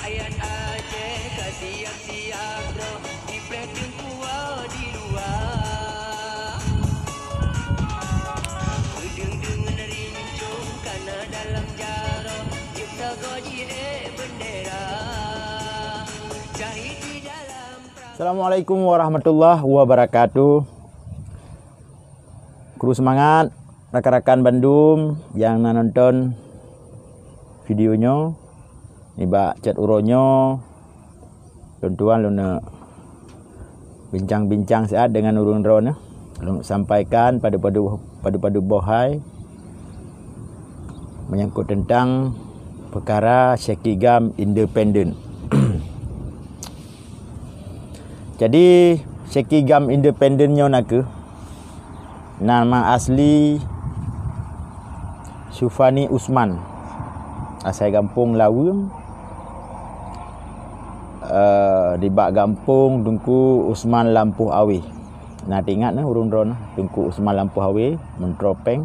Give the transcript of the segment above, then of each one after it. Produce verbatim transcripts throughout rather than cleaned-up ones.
Rakyat Aceh ka siap-siap droe, jipreh teungku di luwa. Beudeueng-deueng rincong ka na dalam jaroe, jeuet sagoe jirek beundera. Syahid di dalam perang. Assalamualaikum warahmatullahi wabarakatuh. Kru seumangat rakan-rakan bandum nyang na nonton video nyoe. Nibak chat uroe nyoe, lôn tuan lôn bincang-bincang siat deungon ureuëng droeneuh. Lôn sampaikan padub-padub, padub-padub boh hai menyangkut tentang peukara Syekh Kigam independen. Jadi, Syekh Kigam independen nyoe nakeuh nama asli Syufani Usman, asai gampông Laweueng, eh, nibak gampông Teungku Usman Lampôh Awé. Na teuingat, eh, ureuëng droeneuh, Teungku Usman Lampôh Awé, Meuntroe Péng.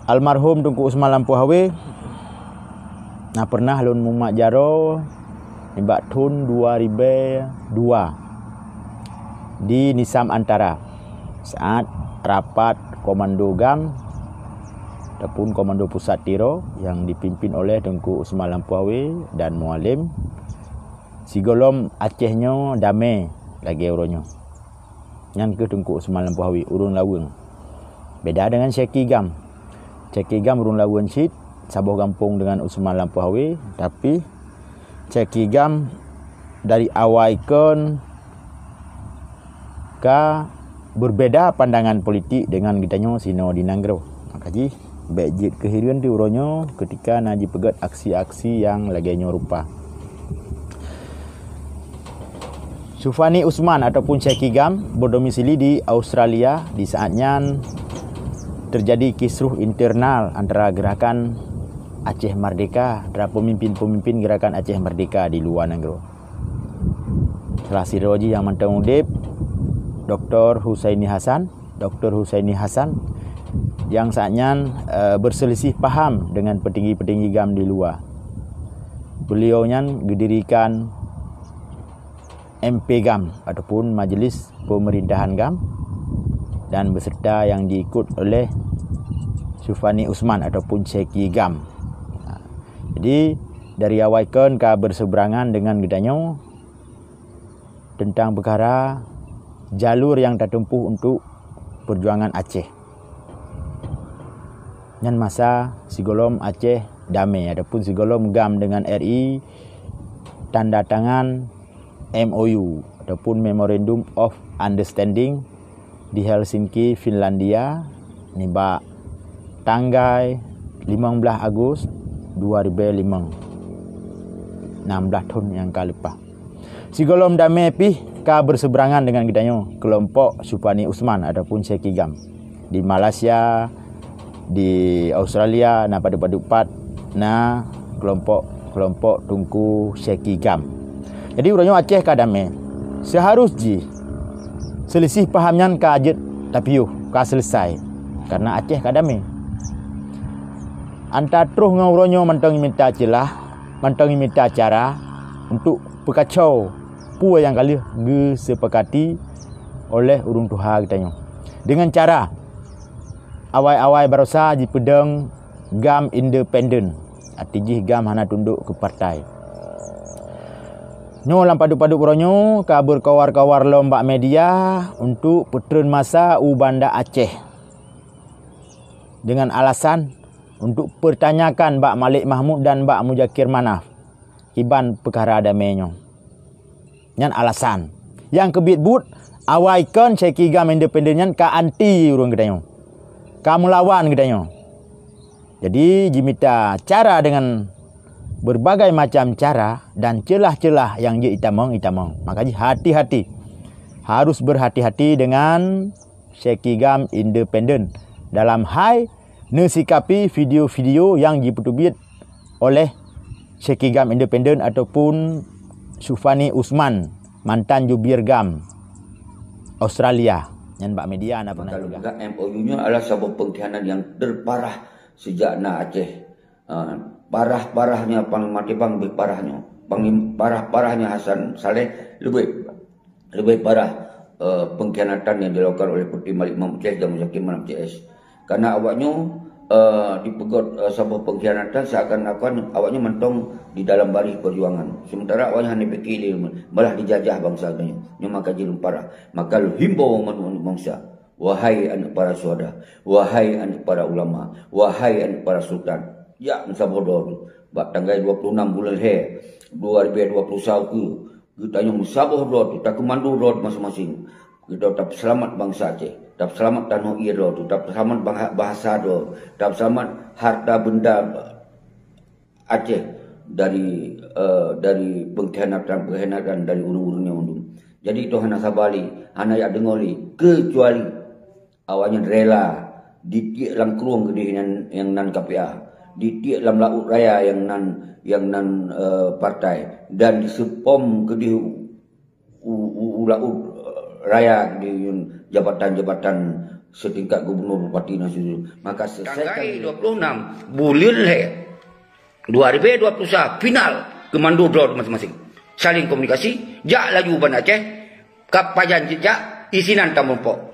Almarhum Teungku Usman Lampôh Awé na pernah lôn mumat jaroe nibak thon dua ribèe dua di Nisam Antara, saat rapat komando GAM ataupun Komando Pusat Tiro yang dipimpin oleh Teungku Usman Lampôh Awé dan Mualem, sigohlom Aceh nyoe damé lagèe uroe nyoe. Nyan keuh Teungku Usman Lampôh Awé, ureuëng Laweueng. Beda deungon Syekh Kigam. Syekh Kigam ureuëng Laweueng cit, saboh gampông deungon Usman Lampôh Awé, tapi Syekh Kigam dari awai kon ka berbeda pandangan politik deungon geutanyoe sinoe di nanggroe. Maka jih, bék jeuet keuhireuen di uroe nyoe keutika na jipeugét aksi-aksi nyang lagèe nyoe rupa. Syufani Usman ataupun Syekh Kigam berdomisili di Australia. Di saat nyan terjadi kisruh internal antara Gerakan Aceh Merdeka, antara pemimpin-pemimpin Gerakan Aceh Merdeka di luwa nanggroe. Salah sidroe jih nyang mantong udeb, Doktor Husaini Hasan. Doktor Husaini Hasan, nyang saat nyan, eh, berseulisih paham deungon peutinggi-peutinggi GAM di luwa. Beliau nyan geudirikan M P GAM ataupun Majlis Peumerintahan GAM dan beserta nyang jiikot oleh Syufani Usman ataupun Syekh Kigam. Ha, jadi, dari awai kon ka berseuberangan deungon geutanyoe teuntang peukara jalur nyang tateumpôh untuk peujuangan Aceh. Nyan masa sigohlom Aceh damé ataupun sigohlom GAM deungon R I tanda tangan M O U ataupun Memorandum of Understanding di Helsinki, Finlandia, nibak tanggai limong blaih Agustus dua ribèe limong, nam blaih thon nyang ka leupah. Sigohlom damé pih ka berseuberangan deungon geutanyoe keulompok Syufani Usman ataupun Syekh Kigam. Di Malaysia, di Australia, na padub-padub pat na keulompok-keulompok Teungku Syekh Kigam. Jadi, uroe nyoe Aceh ka damé. Seuharus jih seulisih paham nyan ka jeuet tapiôh, ka seuleusai. Karena Aceh ka damé. Anta troh ngon uroe nyoe mantong mita ceulah, mantong mita cara untuk peukacau peue nyang ka lheueh geuseupakati oleh ureuëng tuha geutanyoe. Deungon cara awai-awai barosa jipeudong GAM independen, arti jih GAM hana tundok keu partai. Nyoe lam padub-padub uroe nyoe ka beukawar-kawar lom bak media untuk peutreun masa u Banda Aceh deungon alasan untuk peutanyakan bak Malik Mahmud dan bak Muzakir Manaf kiban peukara damé nyoe. Nyan alasan. Nyang keubiet buet, awai kon Syekh Kigam independen nyan ka anti ureuëng geutanyoe, ka meulawan geutanyoe. Jadi, jimita cara deungon berbagai macam cara dan ceulah-ceulah nyang jeuet itamong, itamong. Maka jih hati-hati. Harus berhati-hati dengan Syekh Kigam independen dalam hai neusikapi video-video nyang jipeuteubiet oleh Syekh Kigam independen ataupun Syufani Usman, mantan jubir GAM Australia. Nyan bak media na pernah juga. Maka lôn peugah M O U nyoe adalah saboh pengkhianat nyang terparah sejak na Aceh, ah, Parah-parahnya Panglima Tibang lebih parahnya. Panglim-, parah-parahnya Hasan Saleh lebih, lebih parah, eh, pengkhianatan yang dilakukan oleh Putri Malik Mahmud C S dan Muzakir Manaf C S. Karena awaknyo, eh, dipeugöt, eh, saboh pengkhianatan seakan-akan awaknyo mantong di dalam baris perjuangan. Sementara awaknyo hana pikir lé, malah dijajah bangsa geutanyoe. Nyoe maka jeuet parah. Maka lôn himbau mandum bangsa. Wahai aneuk para syuhada, wahai aneuk para ulama, wahai aneuk para sultan, jak meusaboh droe tu. Bak tanggai dua puluh enam buleuen lhèe dua ribu dua puluh satu, geutanyoe meusaboh droe tu, takeumando droe tu maséng-maséng. Geutanyoe tapeuseulamat bansa Aceh, tapeuseulamat tanoh ie droe tu, tapeuseulamat bah-, bahasa droe, tapeuseulamat harta benda Aceh dari, eh, dari pengkhianatan-pengkhianatan dari ureueng-ureueng nyan mandum. Jadi, toh hana saba lé, hana jak deungoe lé, keucuali awaknyan rela ditiek lam krueng keudeh nyan nyang nan K P A, ditiek lam laôt raya nyang nan, nyang nan, eh, partai, dan diseupom keudeh u, u, u laôt, eh, raya di jabatan-jabatan setingkat gubernur, bupati dan seterusnya. Maka selesaikan. Tanggai dua puluh enam buleuen lhèe dua ribu dua puluh satu, final, keumando droe maséng-maséng. Saling komunikasi, jak laju Banda Aceh, ka pajan jijak, isinan tameurumpok.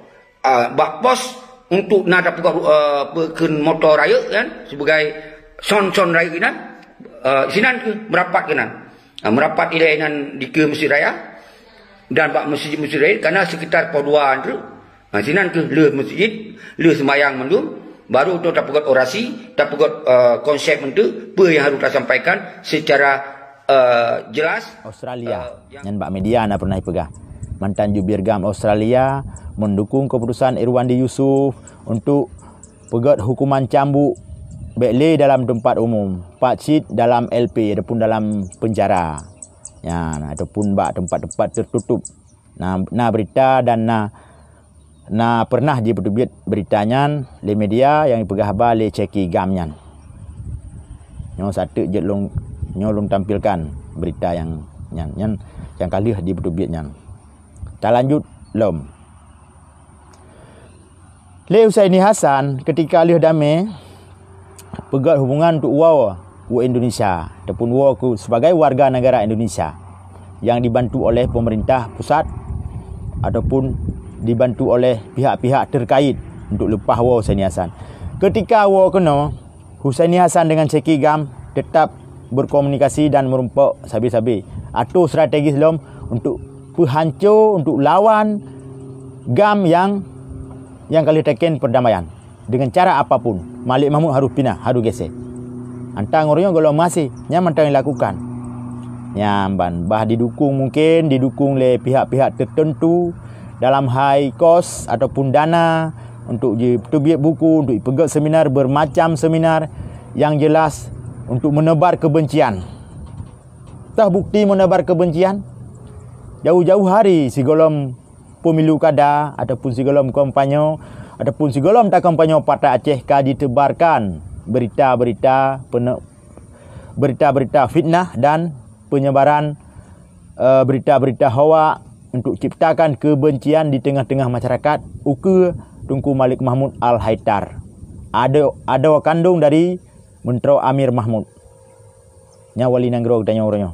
Ah, bak pos untuk na tapeugah, eh, pe-, kheun moto rayeuk kan, sebagai son-son rayeuk inan, eh, isinan keuh meurapat keunan. Ah, meurapat ilèe inan dikeue Mesjid Raya dan bak mesjid-mesjid laén, karena sekitar poh dua tu. Ha, sinan keuh le meuseujid, le seumayang mandum, baru tu tapeugöt orasi, tapeugöt, eh, konsep untuk peue nyang harus tasampaikan secara, eh, jelas. Australia. Eh, nyang Nyan bak media na pernah ipeugah, mantan Jubir GAM Australia mendukung keputusan Irwandi Yusuf untuk peugöt hukuman cambuk bèk lé dalam teumpat umum, pat cit dalam L P ataupun dalam penjara. Nyan, ataupun bak teumpat-teumpat tertutup. Na, na berita dan na, na pernah jipeuteubiet berita nyan lé media nyang jipeugah haba lé Cheki GAM nyan. Nyoe sateuk jeuet lôn, nyoe lôn tampilkan berita nyang, nyan, nyan nyang ka lheueh jipeuteubiet nyan. Talanjut lom. Lé Husaini Hasan, keutika lheueh damé, peugöt hubungan untuk woe u Indonesia ataupun woe keu sebagai warga negara Indonesia nyang dibantu oleh pemerintah pusat ataupun dibantu oleh pihak-pihak terkait untuk leupah woe Husaini Hasan. Keutika woe keunoe, Husaini Hasan dengan Cheki GAM tetap berkomunikasi dan meurumpok sabe-sabe atô strategis lom untuk peuhanco, untuk lawan GAM nyang, nyang ka lheueh taken perdamaian. Dengan cara apapun, Malik Mahmud harus pinah, harus gesé. Antang ureueng nyoe gohlom meuhasé, nyan mantong dilakukan. Nyan ban bah didukung, mungkin didukung lé pihak-pihak tertentu dalam hai kos ataupun dana untuk jiteubiet buku, untuk jipeugöt seminar, bermacam seminar yang jelas untuk menebar kebencian. Toh bukti menebar kebencian? Jauh-jauh hari sigohlom pemilu kada ataupun sigohlom kampanye ataupun sigohlom takampanyoe Partai Aceh ka ditebarkan berita-berita pene-, berita-berita fitnah dan penyebaran, eh, berita-berita hoak untuk ciptakan kebencian di tengah-tengah masyarakat ukeue Teungku Malik Mahmud Al-Haitar, adoe, adoe kandong dari Meuntroe Amir Mahmud. Nyan wali nanggroe geutanyoe uroe nyoe.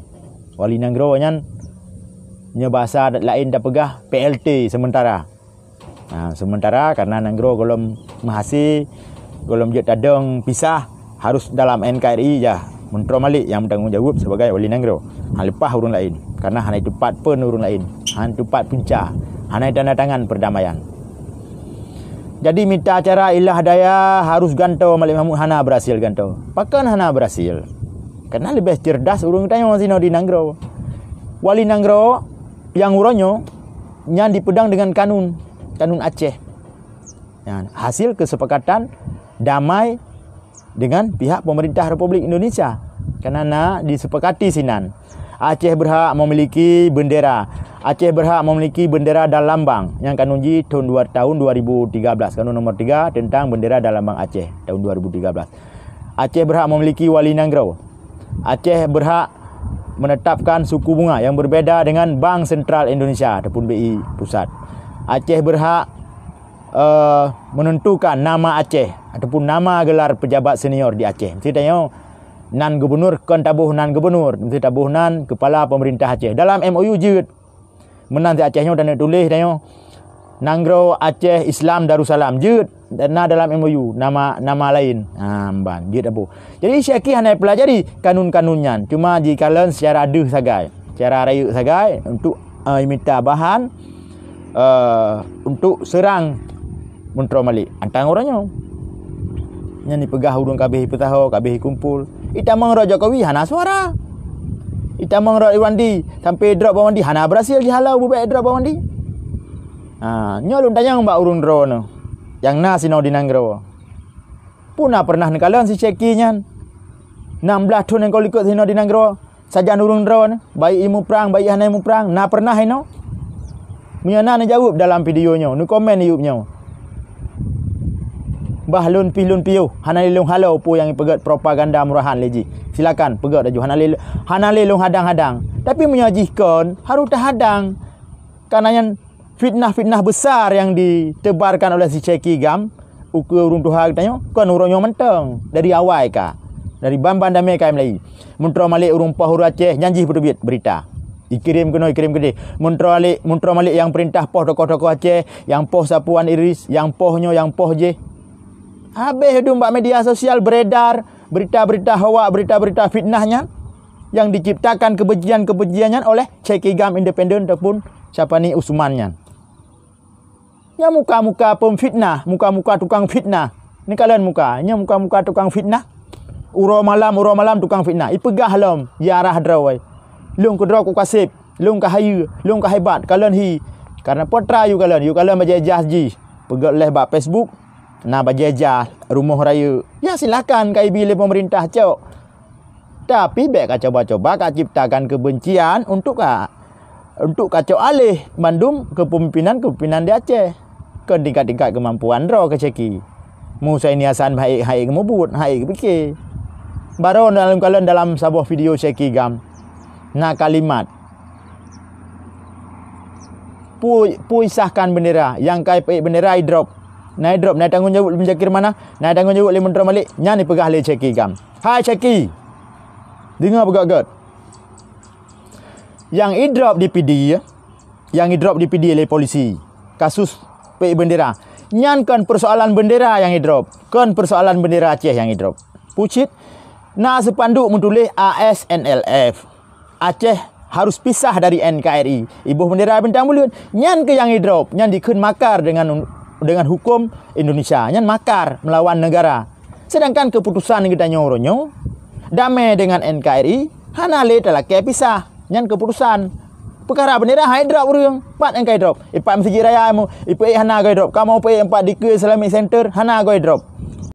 Wali nanggroe nyan, nyoe basa laén tapeugah P L T sementara. Nah, sementara karena nanggroe gohlom meuhasé, gohlom jeuet tadong pisah, harus dalam N K R I jah. Meuntroe Malik nyang bertanggung jawab sebagai wali nanggroe. Han leupah ureueng laén, karena hana teupat pun ureueng laén, hana teupat punca, hana tanda tangan perdamaian. Jadi mita cara ilah daya harus gantoe Malik Mahmud hana berhasil gantoe. Pakon hana berhasil? Karena leubeh cerdas ureueng tanyoe sinoe di nanggroe. Wali nanggroe nyang uroe nyoe nyan dipeudong dengan kanun, kanun Aceh. Nyan hasil kesepakatan damai dengan pihak pemerintah Republik Indonesia. Karena na disepakati sinan. Aceh berhak memiliki bendera. Aceh berhak memiliki bendera dan lambang nyang kanun jih thon dua, tahun dua ribu tiga belas, kanun nomor tiga tentang bendera dan lambang Aceh tahun dua ribu tiga belas. Aceh berhak memiliki wali nanggroe. Aceh berhak menetapkan suku bunga yang berbeda dengan Bank Sentral Indonesia ataupun B I Pusat. Aceh berhak, eh, menentukan nama Aceh ataupun nama gelar pejabat senior di Aceh. Mesti tanya, nan gubunur kon taboh nan gubunur, meusti taboh nan kepala pemerintah Aceh. Dalam M O U jeuet. Meunan di Aceh nyoe dan tuléh tanyoe, Nanggroe Aceh Islam Darussalam. Jeuet, na dalam M O U, nama, nama laén. Ha, ban, jeuet taboh. Jadi, Syeki hana pelajari kanun-kanun nyan. Cuma jikalon secara deuh sagai, secara rayeuk sagai untuk, eh, mita bahan, eh, untuk serang Muntroe Malik. Antang uroe nyoe. Nyan dipeugah ureuëng kabeh peusaho, kabeh kumpul. Itamong rot Jokowi hana suara. Itamong rot Irwandi sampai drop Bawandi hana berhasil jihalau bubek drop Bawandi. Ha, nyoe lôn tanyong bak ureuëng droeneuh nyang na sinoe di nanggroe. Peue na pernah neukalon si Syeki nyan? Enam belas thon nyang ka likot sinoe di nanggroe. Sajan ureuëng droeneuh, baik imuprang, baik hana imuprang, na pernah inoe? Meunyoe na neujaweueb dalam video nyoe, neukomen di YouTube nyoe. Bah lôn pih lôn piôh, hana lé lôn halo peue nyang ipeugét propaganda murahan lé jih. Silakan peugét laju, hana lé, hana lé lôn hadang-hadang. Tapi meunyoe jih kon, harôh tahadang. Karena nyan fitnah-fitnah besar yang ditebarkan oleh si Syeki Gam, ukeue ureuëng tuha geutanyoe, kon uroe nyoe mantong, dari awai ka. Dari ban-ban damé ka mulai. Muntroe Malik ureuëng poh ureuëng Aceh, nyan jih beuteubiet berita. Ikirim keunoe, ikirim keudeh. Muntroe Malik, Muntroe Malik nyang peurintah poh tokoh-tokoh Aceh, nyang poh Sapuan Idris, nyang poh nyoe, nyang poh jih. Habéh dum bak media sosial beredar berita-berita hoak, berita-berita fitnah nyan, yang diciptakan kebencian-kebencian nyan oleh Syeki Gam Independen ataupun siapa ni Usman nyan. Nyan muka-muka pemfitnah, muka-muka tukang fitnah. Neukalon muka, nyan muka-muka tukang fitnah. Uroe malam, uroe malam tukang fitnah. Ipeugah lom, ya arah droe. Lôn keudroe ku kaseb, lôn ka hayeue, lôn ka hebat, kalon hi. Karena peue teuma yue kalon, yue kalon bajée jas jih. Peugét leh bak Facebook, na bajée jas, rumoh rayeuk. Ya silakan ka ibi lé pemerintah cok. Tapi bék ka cuba-cuba ka ciptakan kebencian untuk ka, untuk kacok aléh bandum kepemimpinan-kepemimpinan di Aceh. Kon tingkat-tingkat kemampuan droe keu Syeki. Musa ini Hasan hai-hai geumubuet, hai geupike. Baroe dalam kalon dalam saboh video Syeki Gam na kalimat, "Pui, pui sahkan bendera, nyang kai peuék bendera idrop." Na idrop, na tanggung jaweueb lé Muzakir Manaf, na tanggung jaweueb lé Muntroe Malik, nyan ipeugah lé Syeki Gam. Hai Syeki, deungoe beugét-gét. Nyang idrop di Pidie, nyang idrop di Pidie lé polisi, kasus peuék bendera. Nyan kon persoalan bendera nyang idrop, kon persoalan bendera Aceh nyang idrop. Pucit, na spanduk meutuléh A S N L F. Aceh harus pisah dari N K R I. Iboh bendera bintang buleuen. Nyan keuh nyang idrop, nyan dikheun makar dengan, dengan hukum Indonesia. Nyan makar melawan negara. Sedangkan keputusan geutanyoe uroe nyoe, damé dengan N K R I, hana lé talakée pisah. Nyan keputusan. Peukara bendera hai drop ureuëng. Pat N K R I drop? Ipat Mesjid Raya mu, ipeuék hana goe drop. Kamoe peuék empat dikeue Islamic Center, hana goe drop.